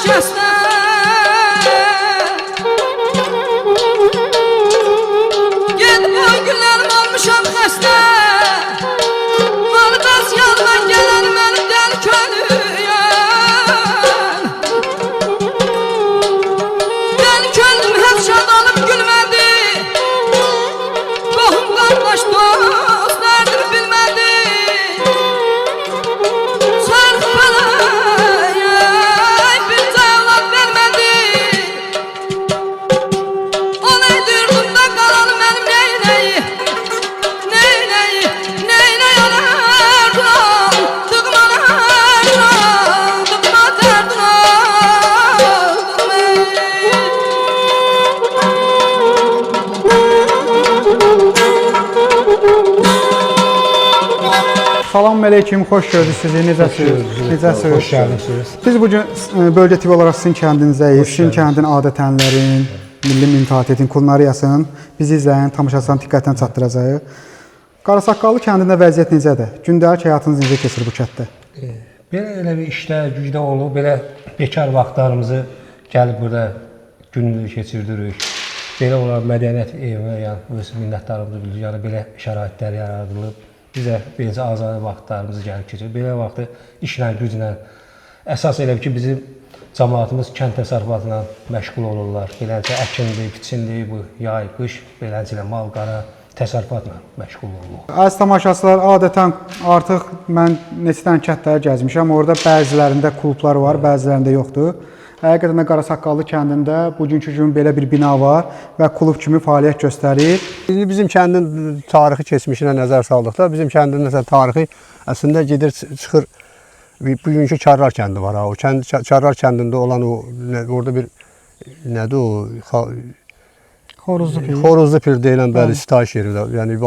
şikəstə. Gedib o günlərim olmuşam xəstə. Malı bəs yandan gələn mənim dəli könlüm. Dəli könlüm heç şad olub gülmədi. Qohum qardaş dost dərdimi bilmədi. Çarx fələk bir cavab vermədi. Olaydı yurdumda qalan mənim neyləyi, neyləyi, neyləyi anardın aldığım anardın aldığıma dərdin aldım ey. Salam əleykum, xoş gördük sizi. Necəsiniz? Necəsiniz? Xoş gəlmisiniz. Biz bu gün Bölgə TV olaraq sizin kəndinizdəyik. Sizin kəndin adətənlərin, milli mentalitetin, kulinariyasının bizi izləyən tamaşaçıların diqqətinə çatdıracağıq. Qarasaqqallı kəndində vəziyyət necədir? Gündəlik həyatınız necə keçir bu kənddə? Belə elə bir işdə, gücdə olub, belə bekar vaxtlarımızı gəlib burada gününü keçirdirik. Belə olan mədəniyyət evinə, yəni öz minnətdarlığımızı bildiririk. Yəni belə şəraitlər yaradılıb. Bizə beləcə azadə vaxtlarımızı gəlib keçirir. Belə vaxtı işlə, güclə əsas elə ki, bizim cəmaatımız kənd təsərrüfatına məşğul olurlar. Beləcə əkindir, biçindir, bu yay, qış beləncə mal-qara təsərrüfatla məşğul oluruq. Əziz tamaşaçılar, adətən artıq mən neçə dənə kəndləri gəzmişəm. Orada bəzilərində klublar var, bəzilərində yoxdur. Həqiqətən də Qarasaqqallı kəndində bugünkü gün belə bir bina var və klub kimi fəaliyyət göstərir. İndi bizim kəndin tarixi keçmişinə nəzər saldıqda, bizim kəndin məsələn tarixi əslində gedir çıxır bugünkü Karlar kəndi var ha. O kənd Karlar kəndində olan o orada bir nədir o Xoruzlu pir. Xoruzlu pir deyilən bəli sitayiş yeri də, yəni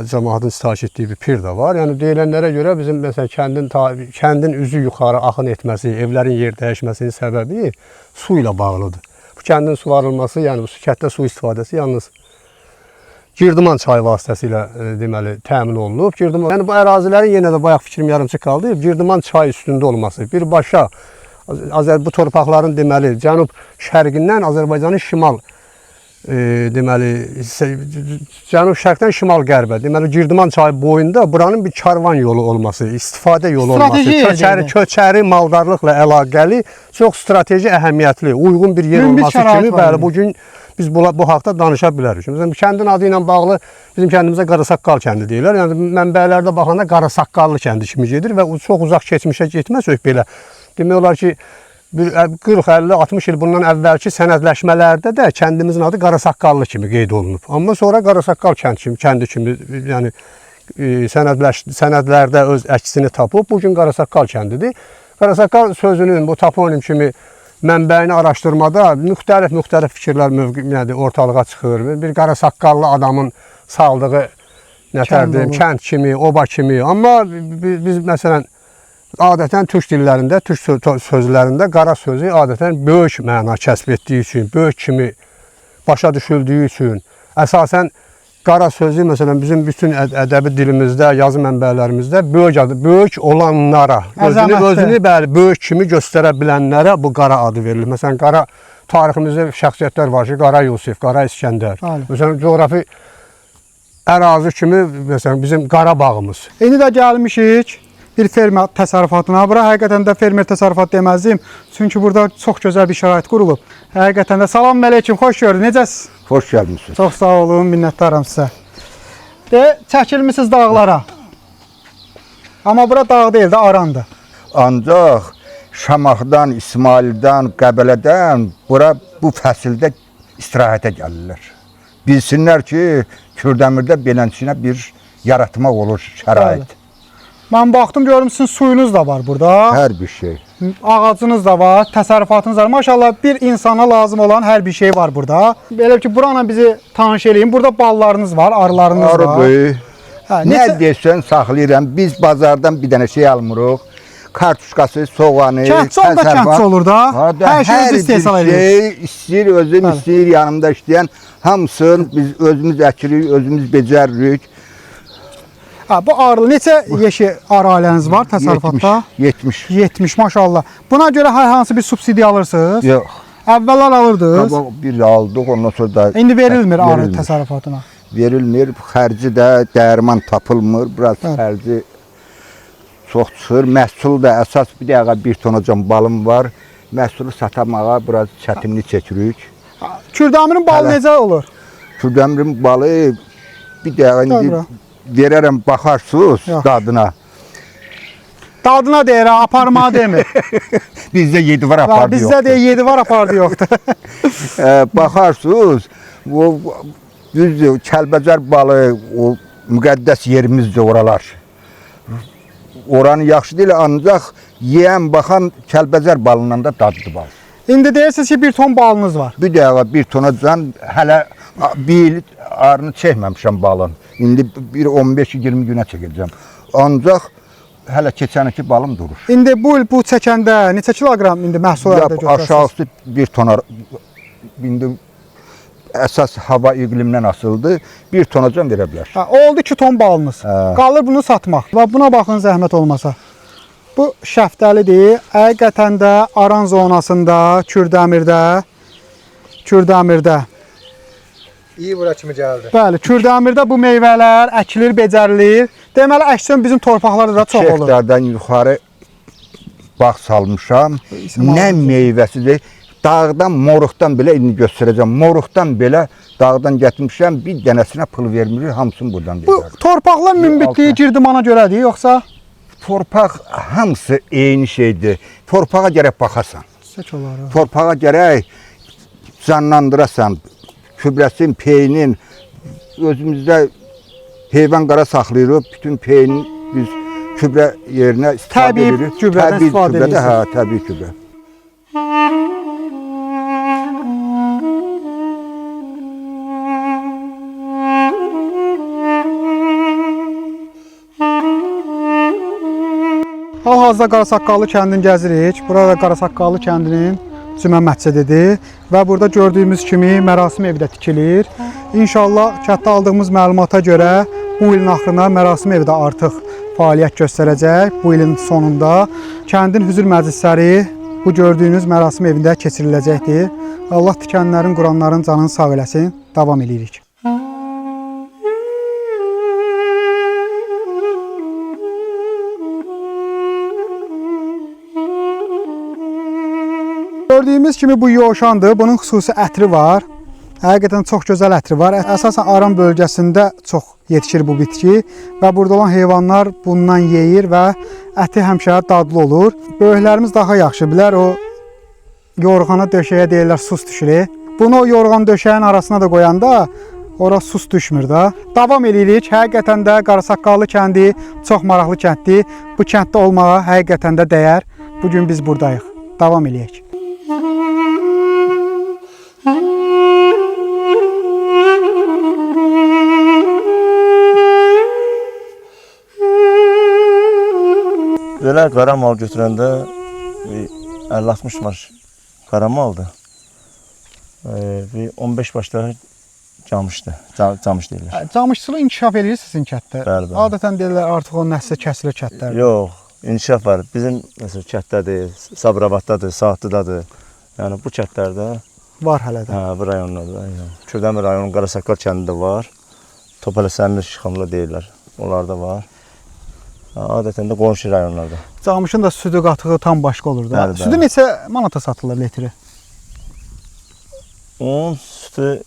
cəmaatın sitayiş etdiyi bir pir də var. Yəni deyilənlərə görə bizim məsələn kəndin üzü yuxarı axın etməsi, evlərin yer dəyişməsinin səbəbi su ilə bağlıdır. Bu kəndin suvarılması, yəni bu kənddə su istifadəsi yalnız Girdiman çayı vasitəsilə deməli təmin olunub. Girdiman, yəni bu ərazilərin yenə də bayaq fikrim yarımçıq qaldı. Girdiman çayı üstündə olması birbaşa bu torpaqların deməli cənub şərqindən Azərbaycanın şimal deməli cənub şərqdən şimal qərbə, deməli Girdiman çayı boyunda buranın bir karvan yolu olması, istifadə yolu olması, Strateji köçəri maldarlıqla əlaqəli çox strateji əhəmiyyətli, uyğun bir yer Münbit olması şərait kimi, var bəli, idi. bu gün biz bu haqda danışa bilərik. Məsələn, kəndin adı ilə bağlı bizim kəndimizə Qarasaqqal kəndi deyirlər. Yəni mənbələrdə baxanda Qarasaqqallı kəndi kimi gedir və çox uzaq keçmişə getməsək belə demək olar ki, bir 40, 50, 60 il bundan əvvəlki sənədləşmələrdə də kəndimizin adı Qarasaqqallı kimi qeyd olunub. Amma sonra Qarasaqqal kəndi kimi, yəni sənədlərdə öz əksini tapıb. Bu gün Qarasaqqal kəndidir. Qarasaqqal sözünün bu toponim kimi mənbəyini araşdırmada müxtəlif fikirlər ortalığa çıxır. Bir qarasaqqallı adamın saldığı nətər deyim, olur. kənd kimi, oba kimi. Amma biz məsələn adətən türk dillərində, türk sözlərində qara sözü adətən böyük məna kəsb etdiyi üçün, böyük kimi başa düşüldüyü üçün, əsasən qara sözü məsələn bizim bütün ədəbi dilimizdə, yazı mənbələrimizdə böyük adı, böyük olanlara, Əzəmətli. özünü bəli, böyük kimi göstərə bilənlərə bu qara adı verilir. Məsələn, qara tariximizdə şəxsiyyətlər var ki, Qara Yusif, Qara İskəndər. Bəli. Məsələn, coğrafi ərazi kimi məsələn bizim Qarabağımız. İndi də gəlmişik bir fermer təsərrüfatına. Bura həqiqətən də fermer təsərrüfatı deməzdim. Çünki burada çox gözəl bir şərait qurulub. Həqiqətən də salam əleykum, xoş gördük. Necəsiniz? Xoş gəlmisiniz. Çox sağ olun, minnətdaram sizə. De, çəkilmisiniz dağlara. Amma bura dağ deyil də, arandır. Ancaq Şamaxıdan, İsmaildən, Qəbələdən bura bu fəsildə istirahətə gəlirlər. Bilsinlər ki, Kürdəmirdə beləsinə bir yaratmaq olur şərait. Bəli. Mən baxdım, görüm sizin suyunuz da var burada. Hər bir şey. Ağacınız da var, təsərrüfatınız var. Maşallah bir insana lazım olan hər bir şey var burada. Belə ki, buranla bizi tanış eləyin. Burada ballarınız var, arılarınız var. Arı, Hə, nə neçə- desən saxlayıram. Biz bazardan bir dənə şey almırıq. Kartuşkası, soğanı, Kəndçi onda təsərrüfat. kəndçi olur da. Ha da, Hər şeyi hər özü istehsal bir edir. şey istəyir, özüm Bəli. istəyir, yanımda işləyən hamısını biz özümüz əkirik, özümüz becəririk. Ha, bu arı neçə yeşi arı ailəniz var təsərrüfatda? 70. 70 maşallah. Buna görə hər hansı bir subsidiya alırsınız? Yox. Əvvəllər alırdınız. Qabaq bir aldıq, ondan sonra da İndi verilmir arı Verilmir. təsərrüfatına. Verilmir. Xərci də dərman tapılmır. Biraz Bəli. xərci çox çıxır. Məhsul da əsas bir dəqiqə 1 tonacan balım var. Məhsulu satamağa biraz çətinlik çəkirik. Kürdəmirin balı Hələ. necə olur? Kürdəmirin balı bir dəqiqə indi Doğru. verərəm baxarsınız Yaxşı. dadına. Dadına deyir, ha, aparmağa demir. Bizdə 7 var Ha, apardı Bizdə yoxdur. deyir 7 var, apardı yoxdur. Baxarsınız, o düzdür, Kəlbəcər balı o müqəddəs yerimizdir oralar. Oranı yaxşı deyil, ancaq yeyən, baxan Kəlbəcər balından da dadlı bal. İndi deyirsiniz ki, 1 ton balınız var. Bir dəqiqə 1 tona can hələ bir il arını çəkməmişəm balın. İndi bir 15-20 günə çəkəcəm. Ancaq hələ keçən ilki balım durur. İndi bu il bu çəkəndə neçə kiloqram indi məhsul əldə Yap, götürəsiniz? aşağısı 1 tona indi əsas hava iqlimdən asılıdır. 1 tonacan verə bilər. Ha, oldu 2 ton balınız. Hə. Qalır bunu satmaq. Və buna baxın zəhmət olmasa. Bu şəftəlidir. Həqiqətən də Aran zonasında, Kürdəmirdə, Kürdəmirdə. İyi bura kimi gəldi. Bəli, Kürdəmirdə bu meyvələr əkilir, becərilir. Deməli, əksən bizim torpaqlarda da çox 2 olur. hektardan yuxarı bağ salmışam. Nə meyvəsidir. Dağdan, moruqdan belə indi göstərəcəm. Moruqdan belə dağdan gətirmişəm. Bir dənəsinə pul vermirik, hamısını buradan Bu veririk. torpaqlar münbitliyi girdimana görədir, yoxsa? Torpaq hamısı eyni şeydir. Torpağa gərək baxasan. Çək olar. Torpağa gərək canlandırasan. Gübrəsin, peyinin özümüzdə heyvan qara saxlayırıq. Bütün peyini biz gübrə yerinə istifadə Təbii edirik. gübrədən Təbii istifadə gübrədə, edirsiniz. hə, təbii gübrə. Hal-hazırda Qarasaqqallı kəndini gəzirik. Burada Qarasaqqallı kəndinin Cümə məscididir və burada gördüyümüz kimi mərasim evi də tikilir. İnşallah kənddə aldığımız məlumata görə bu ilin axırına mərasim evi də artıq fəaliyyət göstərəcək. Bu ilin sonunda kəndin hüzur məclisləri bu gördüyünüz mərasim evində keçiriləcəkdir. Allah tikənlərin, quranların canını sağ eləsin. Davam eləyirik. Gördüyümüz kimi bu yovşandır. Bunun xüsusi ətri var. Həqiqətən çox gözəl ətri var. Əsasən Aran bölgəsində çox yetişir bu bitki və burada olan heyvanlar bundan yeyir və əti həmişə dadlı olur. Böyüklərimiz daha yaxşı bilər. O yorğana döşəyə deyirlər sus düşür. Bunu o yorğan döşəyin arasına da qoyanda ora sus düşmür də. Davam eləyirik. Həqiqətən də Qarasaqqallı kəndi çox maraqlı kənddir. Bu kənddə olmağa həqiqətən də dəyər. Bu gün biz buradayıq. Davam eləyək. Belə qara mal götürəndə bir 50-60 baş qara maldır. Bir 15 baş da camışdı. Camış deyirlər. Camışçılıq inkişaf eləyir sizin kənddə. Bəli, bəli. Adətən deyirlər artıq o nəsli kəsilir kəndlərdə. Yox, inkişaf var. Bizim məsələn kətdədir, Sabirabaddadır, Saatlıdadır. Yəni bu kətlərdə, Var hələ də. hə, bu rayonlarda. Yəni. Kürdəmir rayonunun Qarasaqqal kəndində var. Topələsəmir Şixamlı deyirlər. Onlarda var. Adətən də qonşu rayonlarda. Camışın da südü qatığı tam başqa olur da. Bəli, bəli. Südü neçə manata satılır litri? Onun südü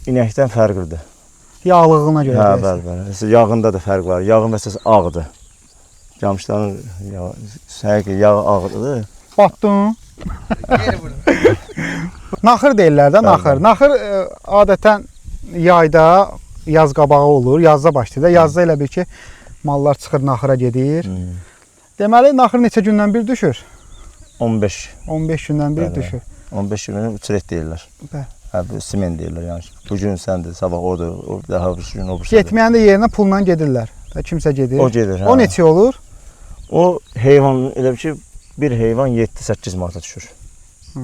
inəkdən fərqlidir. Yağlığına görə. Hə, deyəsən. bəli, bəli. Məsələn, yağında da fərq var. Yağın məsələn ağdır. Camışların yağı, həqiqi yağı ağdır. Batdın. Naxır deyirlər də, naxır. Naxır adətən yayda yaz qabağı olur, yazda başlayır da. Yazda elə bil ki, mallar çıxır naxıra gedir. Deməli naxır neçə gündən bir düşür? 15 15 gündən bir Bəli, bəli. düşür. 15 günü uçret deyirlər. Bəli. Hə, bu simen deyirlər. Yəni bu gün səndir, sabah odur, o daha bir gün o birisidir. Getməyən də yerinə pulla gedirlər. Da kimsə gedir. O gedir, hə. O neçə olur? O heyvan elə bir ki, bir heyvan 7-8 manata düşür. Hı.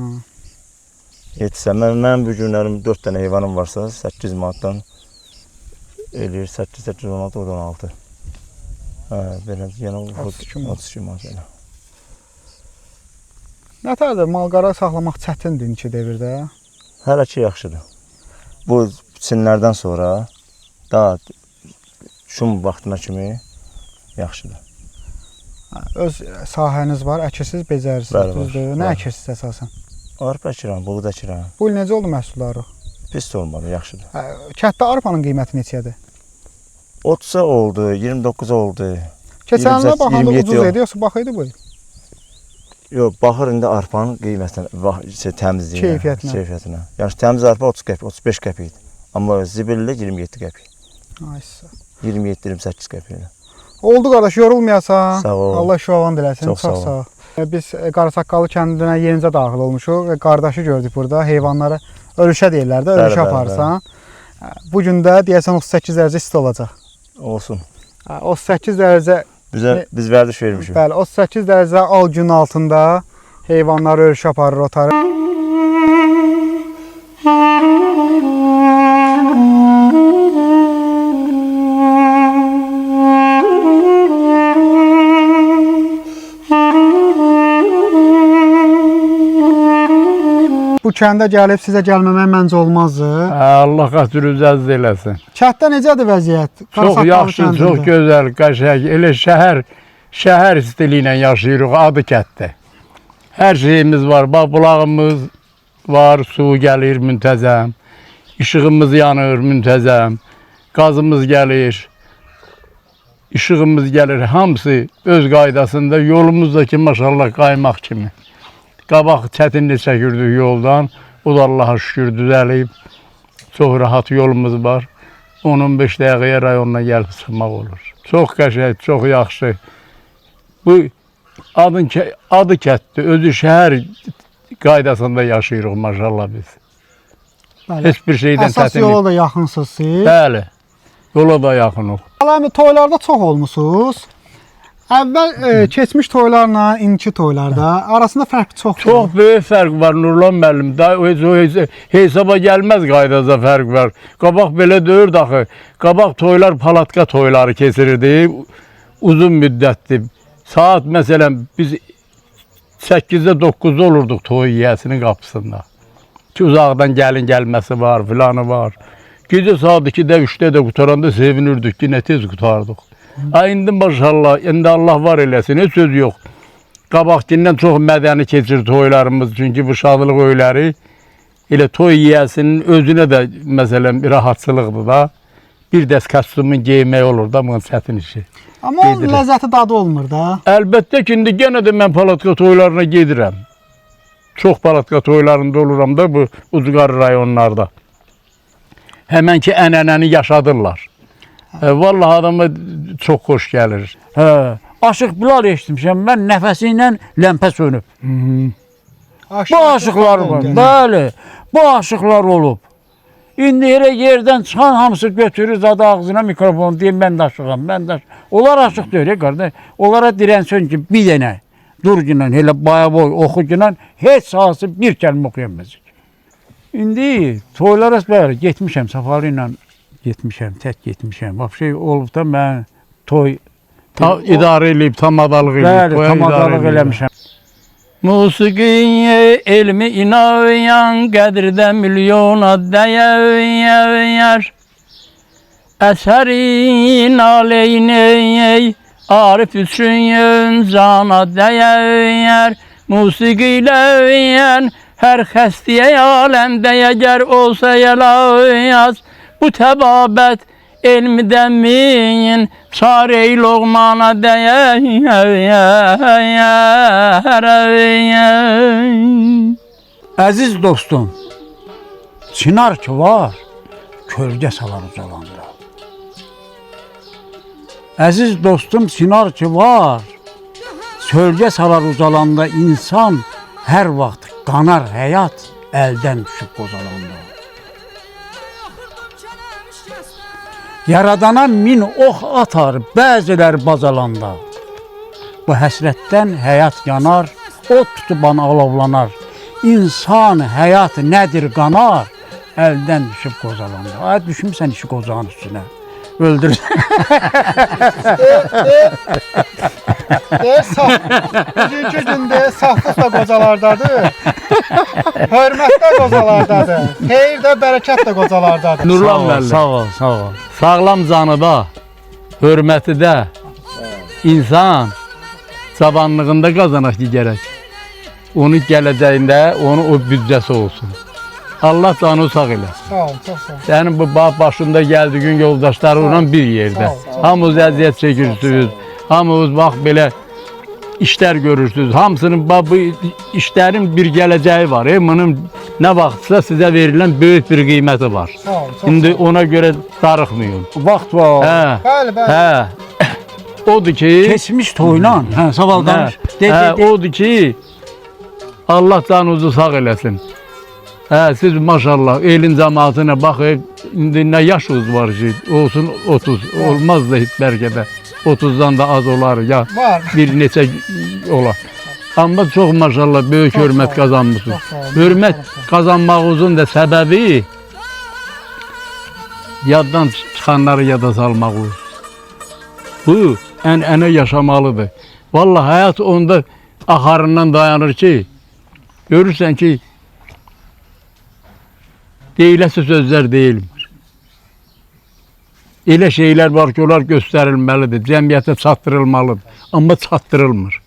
7 mənim bu günlərim 4 dənə heyvanım varsa 8 manatdan eləyir 8 8 16 oradan 16. Hə, belə yəni 32 manat. 32 manat elə. Nətərdir malqara saxlamaq çətindir indiki dövrdə. Hələ ki yaxşıdır. Bu biçinlərdən sonra daha şum vaxtına kimi yaxşıdır. Öz sahəniz var, əkirsiz, becərirsiniz, Bəli, var, düzdür? Nə var. əkirsiz əsasən? Arpa əkirəm, buğda əkirəm. Bu il necə oldu məhsuldarlıq? Pis də olmadı, yaxşıdır. Hə, kənddə arpanın qiyməti neçədir? 30-a oldu, 29-a oldu. Keçən ilə 28, baxanda 27 ucuz yox. idi, yoxsa bax idi bu il? Yox, baxır indi arpanın qiymətinə, bax, şey, təmizliyinə, Keyfiyyətinə. Keyfiyyətinə. Yəni təmiz arpa 30 qəpik, 35 qəpik idi. Amma zibilli 27 qəpik. Aysa. 27-28 qəpik idi. Oldu qardaş, yorulmayasan. Sağ ol. Allah şüavan diləsin. Çox sağ ol. Çox sağ ol. Biz Qarasaqqalı kəndinə yenicə daxil olmuşuq və qardaşı gördük burada. Heyvanları örüşə deyirlər də, Bəli, örüşə bəli, aparırsan. Bu gün də deyəsən 38 dərəcə isti olacaq. Olsun. 38 dərəcə, Bizə biz vərdiş vermişik. bəli, 38 dərəcə al gün altında heyvanları örüşə aparır otarı. Bu kəndə gəlib sizə gəlməmək məncə olmazdı. Allah xətrinizi əziz eləsin. Kənddə necədir vəziyyət? Çox Qarasaqqalı yaxşı, kəndində. çox gözəl, qəşəng. Elə şəhər stili ilə yaşayırıq adı kənddə. Hər şeyimiz var. Bax bulağımız var, su gəlir müntəzəm. İşığımız yanır müntəzəm. Qazımız gəlir. İşığımız gəlir. Hamısı öz qaydasında. Yolumuz da ki maşallah qaymaq kimi. Qabaq çətinlik çəkirdik yoldan. O da Allaha şükür düzəlib. Çox rahat yolumuz var. 10-15 dəqiqəyə rayonuna gəlib çıxmaq olur. Çox qəşəng, çox yaxşı. Bu adın adı kənddir, özü şəhər qaydasında yaşayırıq maşallah biz. Bəli. Heç bir şeydən Əsas çətinlik. yola da yaxınsınız siz. Bəli. Yola da yaxınıq. Aləmi toylarda çox olmusunuz. Əvvəl keçmiş toylarla indiki toylarda arasında fərq çoxdur. Çox böyük fərq var Nurlan müəllim. Da heç hesaba gəlməz qaydada fərq var. Qabaq belə deyirdi axı. Qabaq toylar palatka toyları keçirirdi. Uzun müddətdir. Saat məsələn biz 8-də 9-da olurduq toy yiyəsinin qapısında. Ki uzaqdan gəlin gəlməsi var, filanı var. Gecə saat 2-də 3-də də qutaranda sevinirdik ki, nə tez qutardıq. Ay indi maşallah, indi Allah var eləsin, heç söz yox. Qabaqkindən çox mədəni keçir toylarımız, çünki bu şadlıq öyləri elə toy yiyəsinin özünə də məsələn bir rahatçılıqdır da. Bir dəst kostyumun geymək olur da bunun çətin işi. Amma onun Gedirəm. ləzzəti dadı olmur da. Əlbəttə ki, indi genə də mən palatka toylarına gedirəm. Çox palatka toylarında oluram da bu ucqar rayonlarda. Həmən ki ənənəni yaşadırlar. Vallahi adama çox xoş gəlir. Hə, Aşıq Bilal eşitmişəm mən, nəfəsi ilə ləmpə sönüb. Aşıq, Bu aşıqlar var. Bəli, bu aşıqlar olub. İndi elə yerdən çıxan hamısı götürür zadı ağzına mikrofon deyir mən də aşığam, mən də aşığam. Onlar aşıq deyil, qardaş. Onlara dirənsən ki, bir dənə durgunla elə baya boy oxucuyla heç hansı bir kəlmə oxuya bilməzdik. İndi toylara bəli getmişəm, Safarı ilə getmişəm, tək getmişəm. Vəbşə olub da mən toy İdarə eləyib, tamadalıq eləyib. Bəli, toya idarə tamadalıq eləyib. eləmişəm. Musiqiyi elmi inayan qədrdə milyona dəyər. Əsərin aleyni Arif üçün cana dəyər. Musiqi ilə hər xəstəyə aləmdə əgər olsa yəlayaz. Bu təbabət elmdə min çarə loğmana dəyər. Əziz dostum, çınar ki var, kölgə salar ucalanda. Əziz dostum, çınar ki var, kölgə salar ucalanda insan hər vaxt qanar həyat əldən düşüb qocalanda. Yaradana min ox atar bəzilər bacalanda. Bu həsrətdən həyat yanar, od tutuban alovlanar. İnsan həyat nədir qanar, əldən düşüb qocalanda. Ay düşmüsən işi qocanın üstünə. Öldür. Deyir saf. Bugünkü gündə saflıq da qocalardadır. Hörmət də qocalardadır. Xeyir də, bərəkət də qocalardadır. Nurlan müəllim. Sağ ol, sağ ol. Sağlam canı da, hörməti də insan cavanlığında qazanaq ki gərək. Onu gələcəyində, onu o büdcəsi olsun. Allah canı sağ eləsin. Sağ ol, çox sağ ol. Sənin bu başında gəldiyin yoldaşlarınla bir yerdə. Hamınız əziyyət çəkirsiniz. Hamınız bax belə işlər görürsünüz. Hamısının bax bu işlərin bir gələcəyi var. Bunun nə vaxtsa sizə verilən böyük bir qiyməti var. Sağ ol, çox İndi ona görə darıxmayın. Vaxt var. Hə. Bəli, bəli. Hə. Odur ki, Keçmiş toyla, hə, Saval danış. De, hə, de, de. odur ki, Allah canınızı sağ eləsin. Hə, siz maşallah elin cəmaatına baxın, indi nə yaşınız var ki, olsun 30, olmaz da heç bəlkə də 30-dan da az olar ya Var. bir neçə olar. Amma çox maşallah böyük Çox hörmət sağ ol, qazanmısınız. çox sağ olun. Hörmət qazanmağınızın da səbəbi yaddan çıxanları yada salmağınız. Bu ənənə yaşamalıdır. Vallahi həyat onda axarından dayanır ki, görürsən ki, deyiləsi sözlər deyilmir. Elə şeylər var ki, onlar göstərilməlidir, cəmiyyətə çatdırılmalıdır. Amma çatdırılmır.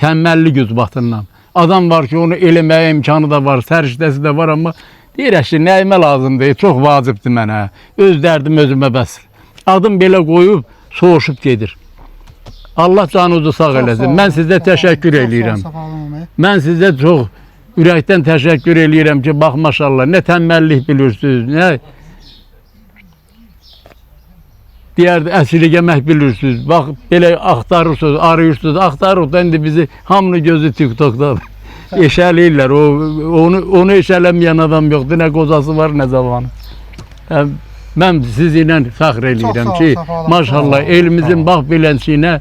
Tənbəllik üzbatından. Adam var ki, onu eləməyə imkanı da var, səriştəsi də var, amma deyir ki, nəyimə lazım deyil, çox vacibdir mənə. Öz dərdim özümə bəs. Adım belə qoyub, soğuşub gedir. Allah canınızı sağ eləsin. Mən sizə təşəkkür eləyirəm. Mən sizə çox ürəkdən təşəkkür eləyirəm ki, bax maşallah, nə tənbəllik bilirsiniz, nə deyərdi, əsirgəmək bilirsiniz. Bax, belə axtarırsınız, arayırsınız, axtarırıq da indi bizi hamının gözü TikTok'da eşələyirlər. Onu eşələməyən adam yoxdur, nə qocası var, nə cavanı. Mən sizinlə fəxr eləyirəm ki, maşallah, elimizin bax belənçiyinə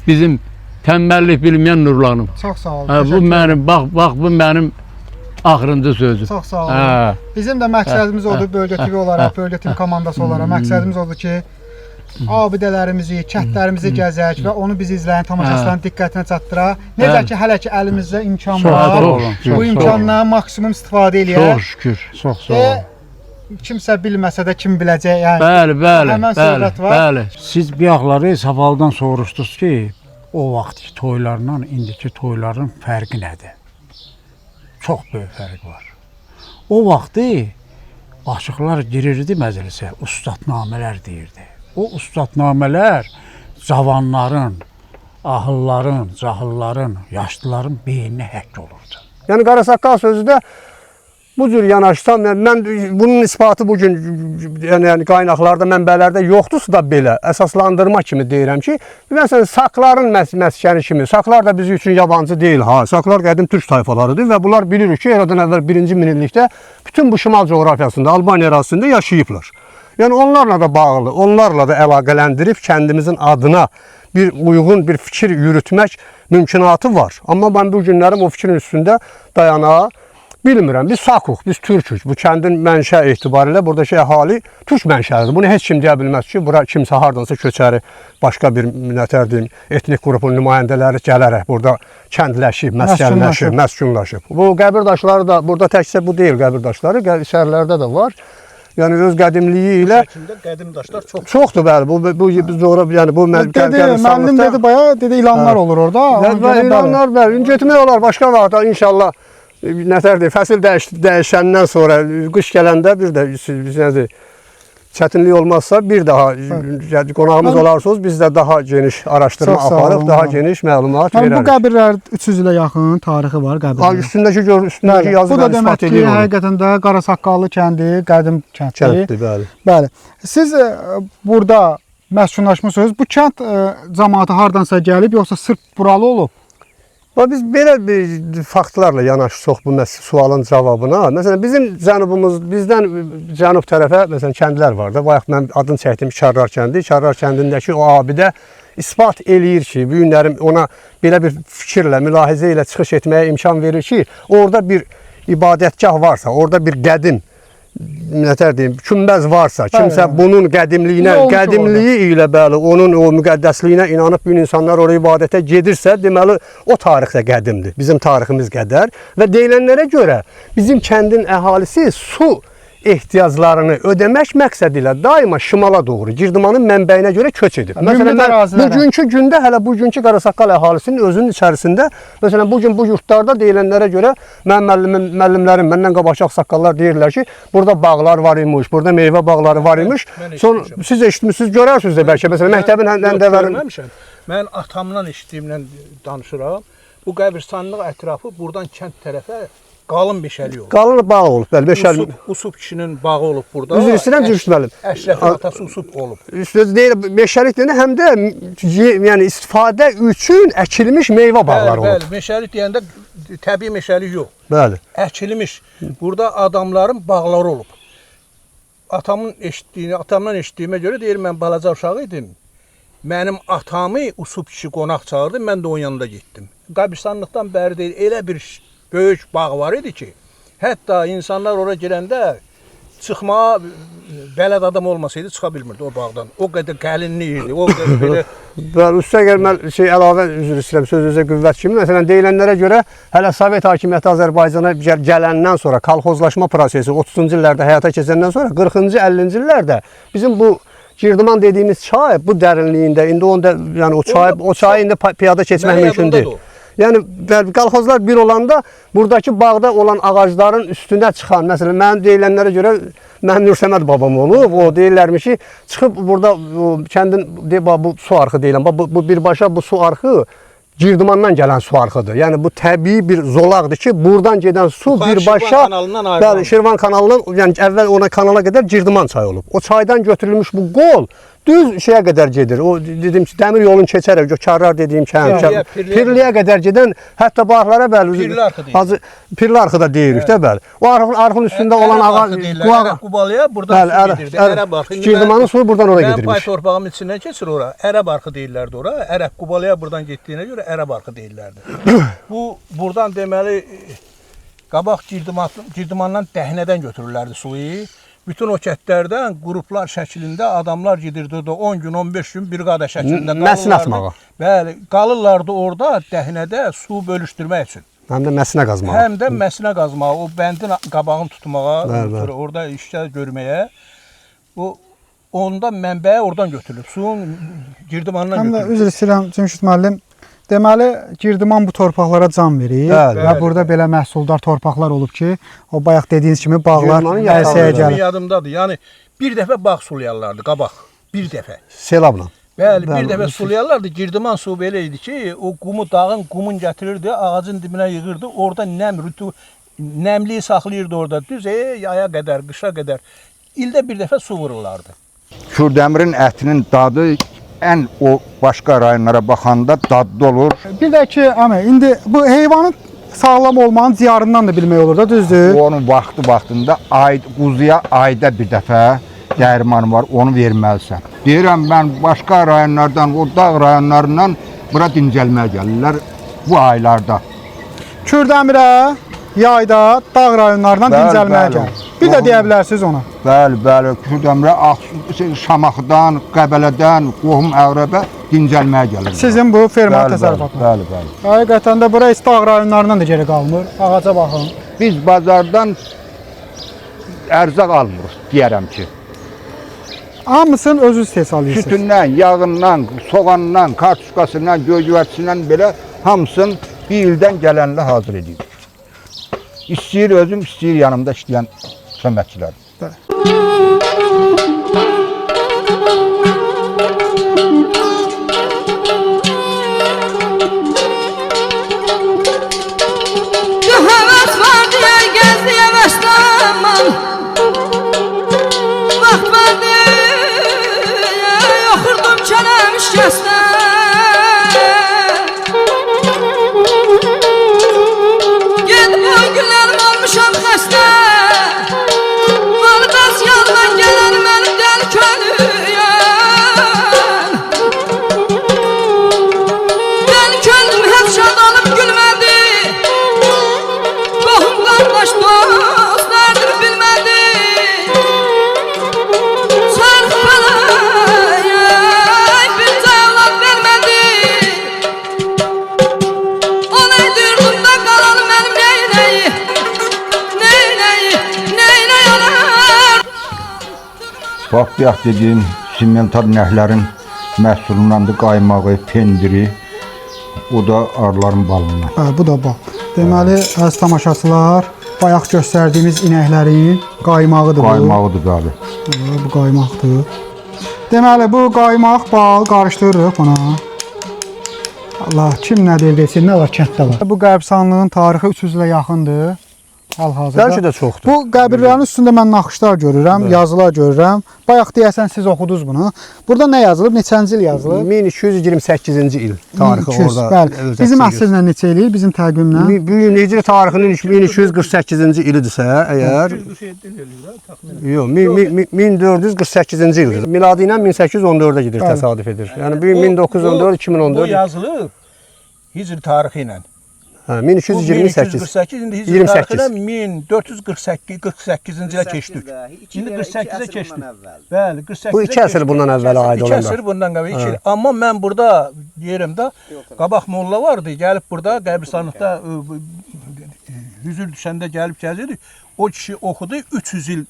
bizim tənbəllik bilməyən Nurlanım. Çox sağ olun. Hə, bu mənim, bax bu mənim axırıncı sözüm. Çox sağ olun. Bizim də məqsədimiz odur Bölgə TV olaraq, Bölgə TV komandası olaraq məqsədimiz odur ki, abidələrimizi, kəndlərimizi gəzək və onu bizi izləyən tamaşaçıların diqqətinə çatdıraq. Necə ki, hələ ki əlimizdə imkan var, bu imkandan maksimum istifadə eləyək. Çox şükür. Çox sağ olun. Kimsə bilməsə də kim biləcək, yəni. Bəli, bəli, Həmən bəli, söhbət var. Bəli. Siz bir ağları Savaldan soruşdunuz ki, o vaxtki toylarla indiki toyların fərqi nədir? Çox böyük fərq var. O vaxtı aşıqlar girirdi məclisə, ustadnamələr deyirdi. O ustadnamələr cavanların, ahılların, cahılların, yaşlıların beyninə həkk olurdu. Yəni Qarasaqqal sözü də bu cür yanaşsam, yəni mən bunun isbatı bu gün yəni qaynaqlarda, mənbələrdə yoxdursa da belə əsaslandırma kimi deyirəm ki, məsələn Sakların məskəni kimi, Saklar da bizim üçün yabancı deyil ha. Saklar qədim türk tayfalarıdır və bunlar bilirik ki, eradan əvvəl 1-ci minillikdə bütün bu şimal coğrafiyasında, Albaniya ərazisində yaşayıblar. Yəni onlarla da bağlı, onlarla da əlaqələndirib kəndimizin adına bir uyğun bir fikir yürütmək mümkünatı var. Amma mən bu günlərim o fikrin üstündə dayana bilmirəm. Biz Sakuq, biz türkük. Bu kəndin mənşə etibarilə buradakı əhali türk mənşəlidir. Bunu heç kim deyə bilməz ki, bura kimsə hardansa köçəri, başqa bir nətər deyim, etnik qrupun nümayəndələri gələrək burada kəndləşib, məskənləşib, məskunlaşıb. Bu qəbir daşları da burada təkcə bu deyil qəbir daşları, içərilərdə də var. Yəni öz qədimliyi ilə Şəkildə qədim daşlar çox. Çoxdur bəli. Bu coğrafi, yəni bu dedi, müəllim dedi bayağı dedi ilanlar olur orada. Və ilanlar bəli. İndi getmək olar başqa vaxtda inşallah. Nətərdir, fəsil dəyişəndən sonra, qış gələndə bir də nədir, çətinlik olmazsa bir daha qonağımız olarsınız, biz də daha geniş araşdırma aparıb, daha geniş məlumat verərik. Bu qəbirlər 300 ilə yaxın tarixi var qəbirlərin. Üstündəki yazı Bu da demək ki, həqiqətən də Qarasaqqallı kəndi qədim kənddir. Kənddir, bəli. Bəli. Siz burada məskunlaşmısınız. Bu kənd cəmaatı hardansa gəlib, yoxsa sırf buralı olub? Biz belə bir faktlarla yanaşsaq bu sualın cavabına. Məsələn, bizim cənubumuz, bizdən cənub tərəfə məsələn kəndlər var da. Bayaq mən adını çəkdim Karrar kəndi. Karrar kəndindəki o abidə isbat eləyir ki, bu günlərim ona belə bir fikirlə, mülahizə ilə çıxış etməyə imkan verir ki, orada bir ibadətgah varsa, orada bir qədim nətər deyim, kümbəz varsa, kimsə bunun qədimliyinə, qədimliyi ilə bəli, onun o müqəddəsliyinə inanıb bu gün insanlar oraya ibadətə gedirsə, deməli o tarix də qədimdir. Bizim tariximiz qədər və deyilənlərə görə bizim kəndin əhalisi su ehtiyaclarını ödəmək məqsədi ilə daima şimala doğru Girdimanın mənbəyinə görə köç edib. Məsələn, mən bugünkü gündə hələ bugünkü Qarasaqqal əhalisinin özünün içərisində, məsələn, bu gün bu yurtlarda deyilənlərə görə mənim müəllimlərim, məndən qabaqki ağsaqqallar deyirlər ki, burada bağlar var imiş, burada meyvə bağları var imiş. Sonra siz eşitmisiniz, görərsiniz də bəlkə. Məsələn, məktəbin həndəvərin. Mən atamdan eşitdiyimlə danışıram. Bu qəbirstanlıq ətrafı buradan kənd tərəfə qalın meşəlik olub. Qalın bağ olub, bəli, meşəlik. Usub kişinin bağı olub burada. Üzr istəyirəm, Cümşüd müəllim. Əşrəfin atası Usub olub. Söz deyil, meşəlik deyəndə həm də yəni istifadə üçün əkilmiş meyvə bağları olub. Bəli, meşəlik deyəndə təbii meşəlik yox. Bəli. Əkilmiş. Burada adamların bağları olub. Atamın eşitdiyini, atamdan eşitdiyimə görə deyir, mən balaca uşaq idim. Mənim atamı Usub kişi qonaq çağırdı, mən də onun yanında getdim. Qəbirstanlıqdan bəri deyil, elə bir böyük bağ var idi ki, hətta insanlar ora girəndə çıxmağa bələd adam olmasaydı çıxa bilmirdi o bağdan. O qədər qəlinlik idi, o qədər belə... Bəli, üstə əgər mən şey əlavə üzr istəyirəm, sözünüzə qüvvət kimi, məsələn, deyilənlərə görə hələ Sovet hakimiyyəti Azərbaycana gələndən sonra kolxozlaşma prosesi 30-cu illərdə həyata keçəndən sonra 40-cı, 50-ci illərdə bizim bu Girdiman dediyimiz çay bu dərinliyində, indi onda yəni o çayı indi piyada keçmək mümkün deyil. Yəni kolxozlar bir olanda buradakı bağda olan ağacların üstünə çıxan, məsələn, mənim deyilənlərə görə mənim Nürsəməd babam olub, o deyirlərmiş ki, çıxıb burada kəndin bu su arxı deyilən, bu birbaşa bu su arxı Girdimandan gələn su arxıdır. Yəni bu təbii bir zolaqdır ki, buradan gedən su birbaşa bəli, Şirvan kanalından, yəni əvvəl ona kanala qədər Girdiman çayı olub. O çaydan götürülmüş bu qol düz şeyə qədər gedir. O dedim ki, dəmir yolunu keçərək Gökərlər dediyim kənd, Pirliyə qədər gedən, hətta bu arxlara bəli, Pirli arxı da deyirik də bəli. O arxın üstündə olan ağac, Ərəb Qubalıya buradan su gedirdi. Ərəb arxı. Girdimanın suyu buradan ora gedirmiş. Mənim pay torpağımın içindən keçir ora. Ərəb arxı deyirlərdi ora. Ərəb Qubalıya buradan getdiyinə görə Ərəb arxı deyirlərdi. Bu buradan deməli qabaq Girdimandan dəhnədən götürürlərdi suyu. Bütün o kətlərdən qruplar şəklində adamlar gedirdi orada 10 gün, 15 gün briqada şəklində qalırlardı. Məsin atmağa. Bəli, qalırlardı orada dəhnədə su bölüşdürmək üçün. Həm də məsinə qazmağa. Həm də məsinə qazmağa, o bəndin qabağını tutmağa, orada işlər görməyə. Onda mənbəyi oradan götürülüb, suyun Girdimandan götürülüb. Həm də üzr istəyirəm, Cümşüd müəllim. Deməli, Girdiman bu torpaqlara can verir və burada belə məhsuldar torpaqlar olub ki, o bayaq dediyiniz kimi bağlar ərsəyə gəlir. Yadımdadır, yəni bir dəfə bağ sulayarlardı, qabaq, bir dəfə. Selabla. Bəli, bir dəfə sulayarlardı. Girdiman suyu belə idi ki, o qumu dağın qumun gətirirdi, ağacın dibinə yığırdı, orada nəm, nəmliyi saxlayırdı orada, düz yaya qədər, qışa qədər. İldə bir dəfə su vururlardı. Kürdəmirin ətinin dadı ən o başqa rayonlara baxanda dadlı olur. Bir də ki, əmi, indi bu heyvanın sağlam olmanın ciyarından da bilmək olur da, düzdür? Onun vaxtı-vaxtında quzuya ayda bir dəfə dərman var, onu verməlisən. Deyirəm, mən başqa rayonlardan, o dağ rayonlarından bura dincəlməyə gəlirlər bu aylarda. Kürdəmirə yayda dağ rayonlarından dincəlməyə gəlir. Bir də deyə bilərsiniz ona. Bəli, bəli, Kürdəmirə Şamaxıdan, Qəbələdən, qohum əqrəbə dincəlməyə gəlir. Sizin bu ferma təsərrüfatı. Bəli, bəli. Həqiqətən də bura heç dağ rayonlarından da geri qalmır. Ağaca baxın. Biz bazardan ərzaq almırıq, deyərəm ki. Hamısını özünüz istehsal edirsiniz. Sütündən, yağından, soğanından, kartuşkasından, göy-güvərtisindən belə hamısını bir ildən gələnlə hazır edirik. İstəyir özüm, istəyir yanımda işləyən köməkçilər. Həvəs var deyə gəzdi həvəsləmən, vaxt var deyə oxurdum kələm şikəstə. Gedib o günlərim olmuşam xəstə, var bəs yandan Bax, bayaq dediyim simmental inəklərin məhsulundandır qaymağı, pendiri. O da arıların balından. Hə, bu da bal. Deməli, əziz tamaşaçılar, bayaq göstərdiyimiz inəklərin qaymağıdır bu. Qaymağıdır, bəli. Hə, bu qaymaqdır. Deməli, bu qaymaq, bal qarışdırırıq buna. Allah, kim nə deyir desin, nə var kənddə var. Bu qəbirstanlığın tarixi 300 ilə yaxındır. Hal-hazırda. Bəlkə də çoxdur. Bu qəbirlərin üstündə mən naxışlar görürəm, yazılar görürəm. Bayaq deyəsən siz oxudunuz bunu. Burada nə yazılıb, neçənci il yazılıb? 1228-ci il tarixi 1200, orada. Bəli. Bizim əsrlə neçə eləyir, bizim təqvimlə? Bu gün hicri tarixinin 1248-ci ilidirsə, əgər yox, 1448-ci ildir. Miladi ilə 1814-ə gedir, təsadüf edir. Yəni bu gün 1914, 2014. Bu yazılıb hicri tarixi ilə. Hə, 1228. 1248, indi hicri tarixi ilə 1448 48-ci ilə keçdik. İndi 48-ə keçdik. Bəli, 48-ə. Bu 2 əsr bundan əvvələ aid 2 olanlar. əsr bundan əvvəl, 2 il. Amma mən burada deyirəm də, qabaq molla vardı, gəlib burada qəbirstanlıqda hüzür düşəndə gəlib gəzirdik. O kişi oxudu, 300 il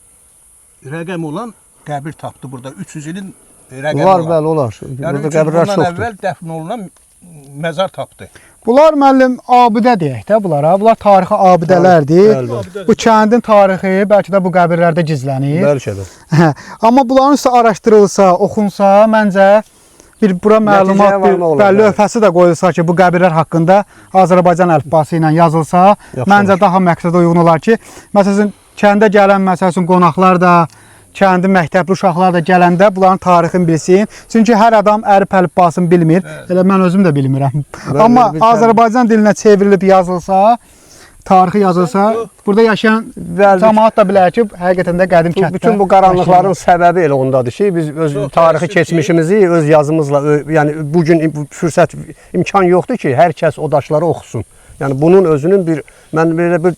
rəqəm olan qəbir tapdı burada. 300 ilin rəqəmi Var, olan. bəli, olar. Yəni Burada qəbirlər bundan çoxdur. əvvəl dəfn olunan məzar tapdı. Bunlar müəllim abidə deyək də bunlara. Bunlar tarixi abidələrdir. Bəli, Bu kəndin tarixi bəlkə də bu qəbirlərdə gizlənir. Bəlkə də. Amma bunların üstə araşdırılsa, oxunsa, məncə bir bura məlumat, bir varmaq olar, bəli, bəli. lövhəsi də qoyulsa ki, bu qəbirlər haqqında Azərbaycan əlifbası ilə yazılsa, Yaxşı məncə olar. daha məqsədə uyğun olar ki, məsələn, kəndə gələn məsəl üçün qonaqlar da, kəndin məktəbli uşaqlar da gələndə bunların tarixini bilsin. Çünki hər adam ərəb əlifbasını bilmir. Elə mən özüm də bilmirəm. Amma bir kənd- Azərbaycan dilinə çevrilib yazılsa, tarixi yazılsa, burada yaşayan cəmaət da bilər ki, həqiqətən də qədim kənddə. Bütün bu qaranlıqların səbəbi elə ondadır ki, biz öz tarixi keçmişimizi öz yazımızla, yəni bu gün bu fürsət, imkan yoxdur ki, hər kəs o daşları oxusun. Yəni bunun özünün bir mən belə bir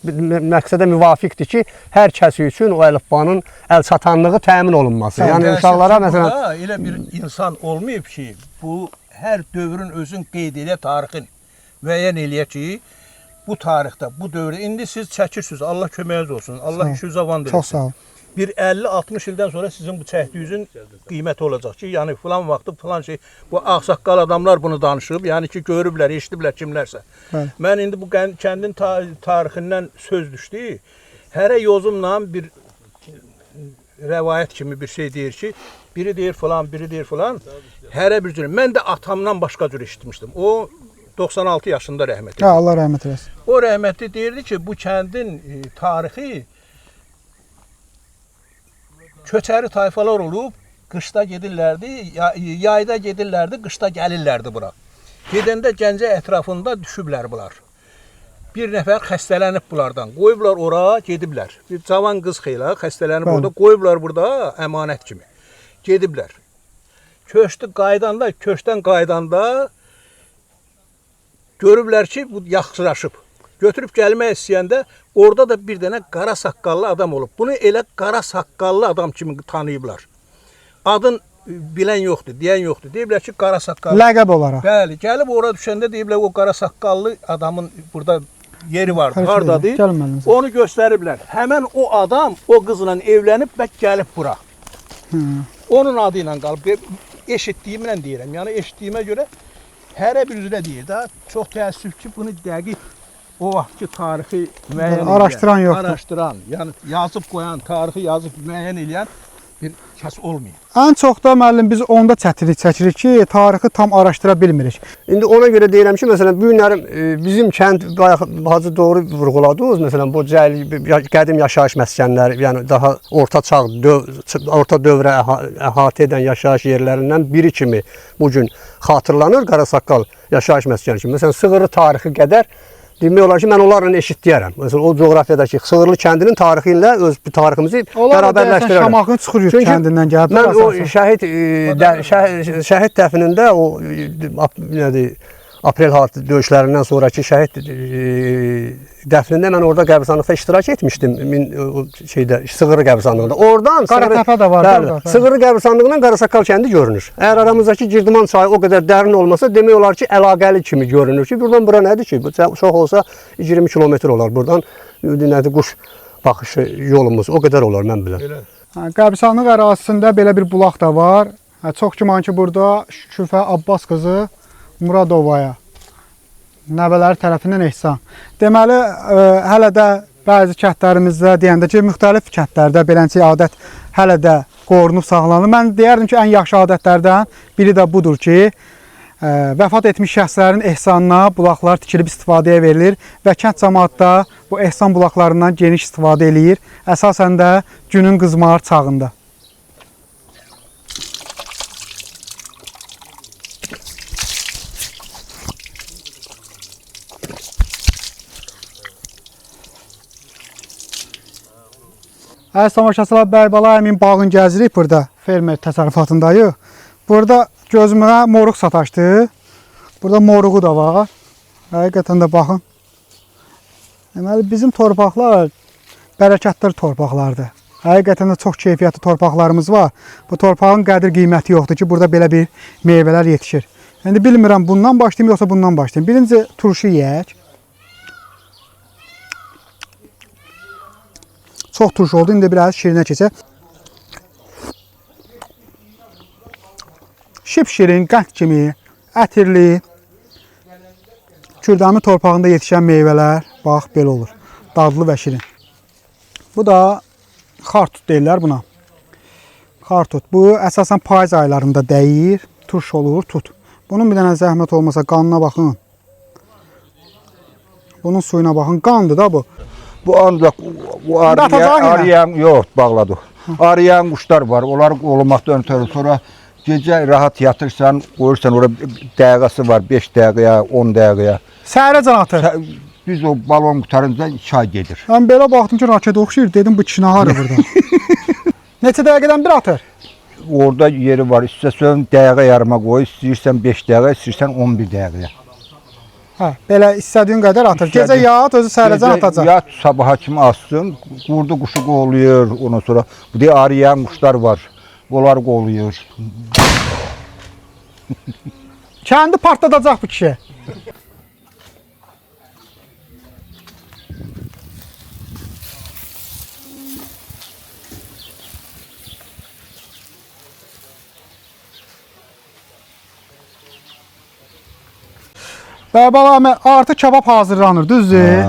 məqsədə müvafiqdir ki, hər kəs üçün o əlifbanın əlçatanlığı təmin olunması. Yəni uşaqlara məsələn burada elə bir insan olmayıb ki, bu hər dövrün özün qeyd eləyə tarixin müəyyən eləyə ki, bu tarixdə, bu dövrdə indi siz çəkirsiniz. Allah köməyiniz olsun. Allah işinizə avan versin. Çox sağ ol. Bir 50-60 ildən sonra sizin bu çəkdiyinizin qiyməti olacaq ki, yəni filan vaxtı filan şey, bu ağsaqqal adamlar bunu danışıb, yəni ki, görüblər, eşidiblər kimlərsə. Bəli. Mən indi bu kəndin tarixindən söz düşdü. Hərə yozumla bir rəvayət kimi bir şey deyir ki, biri deyir filan, biri deyir filan. Hərə bir cür. Mən də atamdan başqa cür eşitmişdim. O 96 yaşında rəhmətli. Hə, Allah rəhmət eləsin. O rəhmətli deyirdi ki, bu kəndin tarixi köçəri tayfalar olub, qışda gedirlərdi, yayda gedirlərdi, qışda gəlirlərdi bura. Gedəndə Gəncə ətrafında düşüblər bunlar. Bir nəfər xəstələnib bunlardan. Qoyublar ora, gediblər. Bir cavan qız xeyla xəstələnib Bəli. orada, qoyublar burada əmanət kimi. Gediblər. Köçdü qayıdanda, köçdən qayıdanda görüblər ki, bu yaxşılaşıb. Götürüb gəlmək istəyəndə orada da bir dənə qara saqqallı adam olub. Bunu elə qara saqqallı adam kimi tanıyıblar. Adın bilən yoxdur, deyən yoxdur. Deyiblər ki, qara saqqallı. Ləqəb olaraq. Bəli, gəlib ora düşəndə deyiblər o qara saqqallı adamın burada yeri vardı. Hərəkət Hardadır? edin. Gəlin müəllim. Onu göstəriblər. Həmən o adam o qızla evlənib və gəlib bura. Onun adı ilə qalıb. Eşitdiyimlə deyirəm. Yəni eşitdiyimə görə hərə bir üzrə deyir də. Çox təəssüf ki, bunu dəqiq o vaxtki tarixi müəyyən eləyən, Araşdıran yoxdur. Araşdıran, yəni yazıb qoyan, tarixi yazıb müəyyən eləyən bir kəs olmayıb. Ən çox da müəllim biz onda çətinlik çəkirik ki, tarixi tam araşdıra bilmirik. İndi ona görə deyirəm ki, məsələn, bu günlərim bizim kənd bayaq Hacı doğru vurğuladınız, məsələn, bu qədim yaşayış məskənləri, yəni daha orta çağ, orta dövrə əhatə edən yaşayış yerlərindən biri kimi bu gün xatırlanır Qarasaqqal yaşayış məskəni kimi. Məsələn, Sığırlı tarixi qədər demək olar ki, mən onlarla eşitləyərəm. Məsələn, o coğrafiyadakı Sığırlı kəndinin tarixi ilə öz tariximizi bərabərləşdirərəm. Şamaxının Çuxuryurd kəndindən gəlib. Mən o şəhid dəfnində o nədir, aprel döyüşlərindən sonraki şəhid dəfnində mən orada qəbirstanlıqda iştirak etmişdim. Sığırlı qəbirstanlığında. Oradan Qaratəpə də var. Bəli, Sığırlı qəbirstanlığından Qarasaqqal kəndi görünür. Əgər aramızdakı Girdiman çayı o qədər dərin olmasa, demək olar ki, əlaqəli kimi görünür ki, buradan bura nədir ki? Çox olsa 20 kilometr olar buradan. Nədir, quş baxışı yolumuz o qədər olar, mən bilirəm. Qəbristanlıq ərazisində belə bir bulaq da var. Çox güman ki, burada Şüküfə Abbas qızı Muradovaya nəvələri tərəfindən ehsan. Deməli, hələ də bəzi kəndlərimizdə deyəndə ki, müxtəlif kəndlərdə beləncə adət hələ də qorunub saxlanılır. Mən deyərdim ki, ən yaxşı adətlərdən biri də budur ki, vəfat etmiş şəxslərin ehsanına bulaqlar tikilib istifadəyə verilir və kənd cəmaatı da bu ehsan bulaqlarından geniş istifadə eləyir. Əsasən də günün qızmar çağında. Əziz tamaşaçılar, Bəybala əmin bağını gəzirik burada, fermer təsərrüfatındayıq. Burada gözümə moruq sataşdı. Burada moruğu da var. Həqiqətən də baxın. Deməli, bizim torpaqlar bərəkətli torpaqlardır. Həqiqətən də çox keyfiyyətli torpaqlarımız var. Bu torpağın qədir qiyməti yoxdur ki, burada belə bir meyvələr yetişir. İndi bilmirəm, bundan başlayayım yoxsa bundan başlayayım. Birinci turşu yeyək. Çox turşu oldu, indi biraz şirinə keçək. Şipşirin, qənd kimi, ətirli, Kürdəmir torpağında yetişən meyvələr, bax, belə olur. Dadlı və şirin. Bu da xartut deyirlər buna. Xartut. Bu, əsasən payız aylarında dəyir, turş olur, tut. Bunun bir dənə zəhmət olmasa qanına baxın. Bunun suyuna baxın. Qandır da bu. Bu ancaq bu arayan, yox, bağladıq. Arayan quşlar var, onları qovlamaqdan ötürü sonra gecə rahat yatırsan, qoyursan, ora dəqiqəsi var, 5 dəqiqəyə, 10 dəqiqəyə. Səhərəcən atır. Biz o balon qurtarınca 2 ay gedir. Mən belə baxdım ki, raket oxşayır, dedim bu kişi harı burada. Neçə dəqiqədən bir atır? Orada yeri var, istəsən dəqiqə yarıma qoy, istəyirsən 5 dəqiqə, istəyirsən 11 dəqiqəyə. Hə, belə istədiyin qədər atır. Gecə yat, özü səhərəcən atacaq. Yat, sabaha kimi atsın, qurdu quşu qovlayır, ondan sonra bu deyə arayan quşlar var, onları qovlayır. Kəndi partladacaq bu kişi. Bəybala, artıq kebab hazırlanır, düzdür?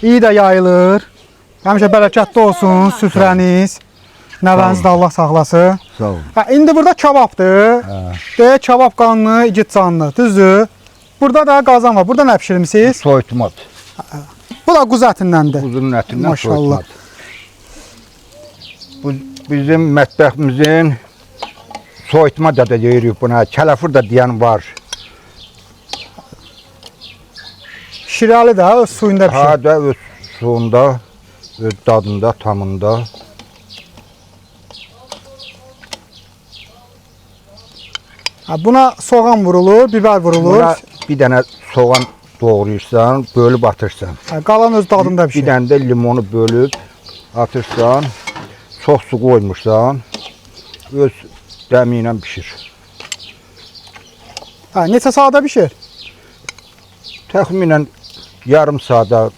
İyi də yayılır. Həmişə bərəkətli olsun süfrəniz. Nəvənizi də Allah saxlasın. Sağ olun. İndi burada kebabdır. Deyək, kebab qanlı, igid canlı, düzdür? Burada da qazan var. Burada nə pişirmisiniz? Soyutmadır. Bu da quzu ətindəndir. Quzunun ətindən soyutmadır. Bu bizim mətbəximizin soyutma da deyirik buna. Kələfur da deyən var. Şirəli də öz suyunda pişir. Hə də öz suyunda, öz dadında, tamında. Buna soğan vurulur, biber vurulur. Buna bir dənə soğan doğrayırsan, bölüb atırsan. Qalan öz dadında pişir. Bir dənə də limonu bölüb atırsan, çox su qoymursan, öz dəmi ilə pişir. Neçə saata pişir? Təxminən yarım saata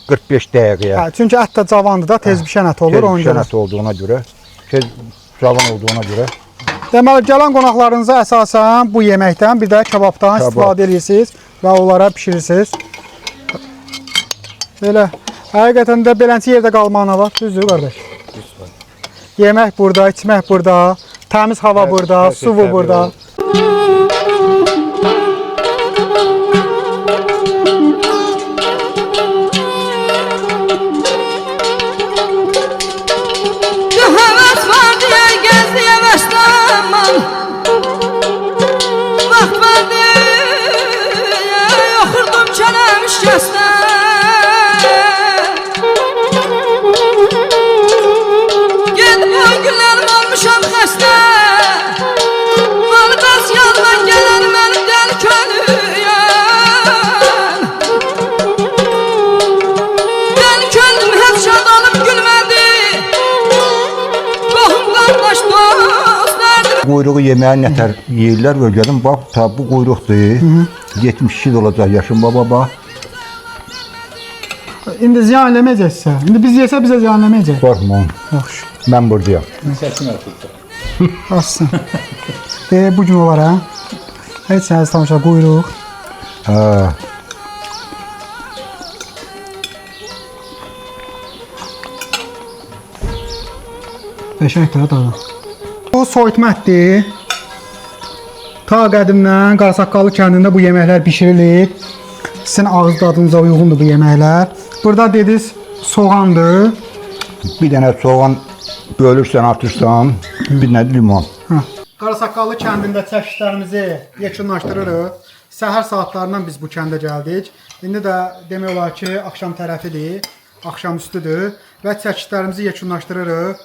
45 dəqiqəyə. Çünki ət də cavandır da, tez pişən ət olur. Tez pişən ət olduğuna görə, tez cavan olduğuna görə. Deməli, gələn qonaqlarınıza əsasən bu yeməkdən, bir də kebabdan istifadə edirsiniz və onlara pişirirsiniz. Belə, həqiqətən də beləncə yerdə qalmağına var, düzdür qardaş? Yemək burada, içmək burada, təmiz hava burada, su burada. Quyruğu yeməyi nətər yeyirlər öyrədim. Bax, ta bu quyruqdur. 72 olacaq yaşım baba, bax. İndi ziyan eləməyəcəksə. İndi biz yesə bizə ziyan eləməyəcək. Qorxma. Yaxşı. Mən buradayam. Assın. Bu gün olar hə? Heç əziz tamaşa quyruq. Hə. Qəşəngdir dadı. Bu soyutma ətdir. Ta qədimdən Qarasaqqallı kəndində bu yeməklər bişirilir. Sizin ağız dadınıza uyğundur bu yeməklər. Burada dediniz soğandır. Bir dənə soğan bölürsən, atırsan, bir dənə limon. Qarasaqqallı kəndində çəkişlərimizi yekunlaşdırırıq. Səhər saatlarından biz bu kəndə gəldik. İndi də demək olar ki, axşam tərəfidir, axşamüstüdür və çəkişlərimizi yekunlaşdırırıq.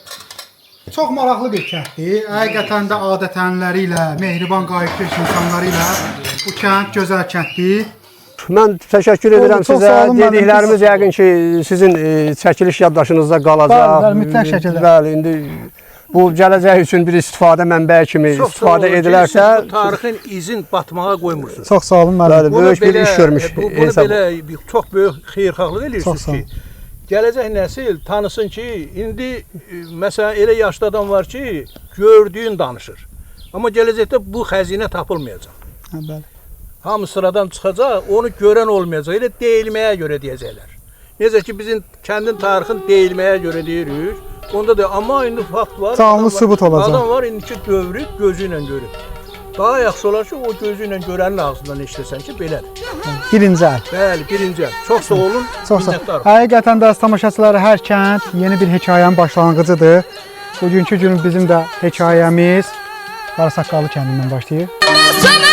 Çox maraqlı bir kənddir. Həqiqətən də adət-ənənələri ilə, mehriban qayıqkeş insanları ilə bu kənd gözəl kənddir. Mən təşəkkür edirəm Çox sizə. sağ olun, müəllim. Dediklərimiz yəqin ki, sizin çəkiliş yaddaşınızda qalacaq. Bəli, bəli, mütləq şəkildə. Bəli, indi bu gələcək üçün bir istifadə mənbəyi kimi Çox sağ istifadə olun ki, edilərsə, siz bu tarixin izin batmağa qoymursunuz. Çox sağ olun müəllim. bəli, böyük bir iş görmüş bunu hesab. belə bir, çox böyük xeyirxahlıq Çox eləyirsiniz sağ olun. ki, gələcək nəsil tanısın ki, indi məsələn elə yaşlı adam var ki, gördüyün danışır. Amma gələcəkdə bu xəzinə tapılmayacaq. Hə, bəli. Hamı sıradan çıxacaq, onu görən olmayacaq. Elə deyilməyə görə deyəcəklər. Necə ki bizim kəndin tarixini deyilməyə görə deyirik. Onda da amma indi fakt var. Canlı adam var- sübut olacaq. Adam var indiki dövrü gözü ilə görüb. Daha yaxşı olar ki, o gözü ilə görənin ağzından eşidəsən ki, belədir. Birinci əl. Bəli, birinci əl. Çox sağ olun. Çox sağ. Minnətdarım. Həqiqətən də əziz tamaşaçılar, hər kənd yeni bir hekayənin başlanğıcıdır. Bugünkü gün bizim də hekayəmiz Qarasaqqallı kəndindən başlayır. Sönəcəm